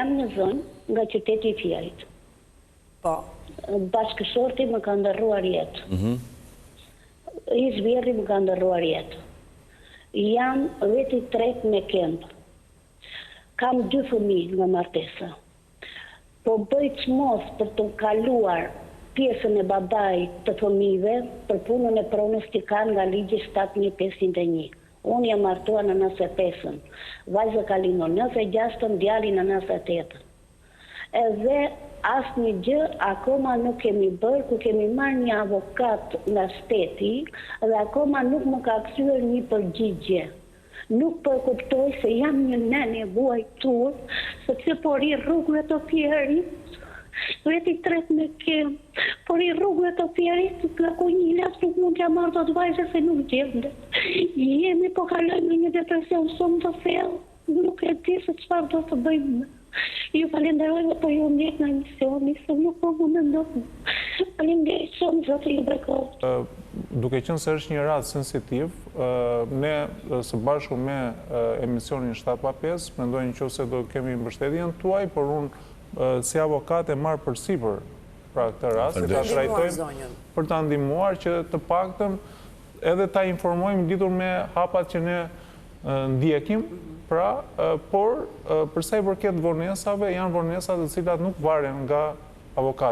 Jam një zonjë nga qyteti i Fierit. Po. Bashkëshorti më ka ndërruar jetë. Mhm. Ish vjehrri më ka ndërruar jetë. Jam vetë i tretë me kemb. Kam dy fëmijë nga martesa. Po bëj çmos për të kaluar pjesën e babait të fëmijëve për punën e pronës që kanë nga ligji 7501. Unë jam martuar në 95-ën. Vajza ka lindur në 96-ën, djali në 98-ën. Edhe asnjë gjë akoma nuk kemi bërë, ku kemi marrë një avokat nga shteti dhe akoma nuk më ka kthyer një përgjigje. Nuk po e kuptoj se jam një nënë e vuajtur, sepse po rri rrugëve të Fierit, vetë i tretë me kemb, po rri rrugëve të Fierit nga ku një ilaç nuk mund t'ja marr dot vajzës se nuk gjendet. Jemi po kalojmë në një depresion shumë të thellë. Nuk e di se çfarë do të bëjmë më. Ju falenderoj dhe po ju ndjek nga emisioni, se nuk po mundem dot më. Faleminderit shumë, Zoti ju bekoftë. Duke qenë se është një rast sensitiv, ne së bashku me emisionin 7 pa 5, mendoj në qoftë se do kemi mbështetjen tuaj, por unë si avokat e marr përsipër pra këtë rast, ta trajtojmë për ta ndihmuar që të paktën edhe ta informojmë lidhur me hapat që ne ndjekim, pra, por për sa i përket vonesave, janë vonesa të cilat nuk varen nga avokati.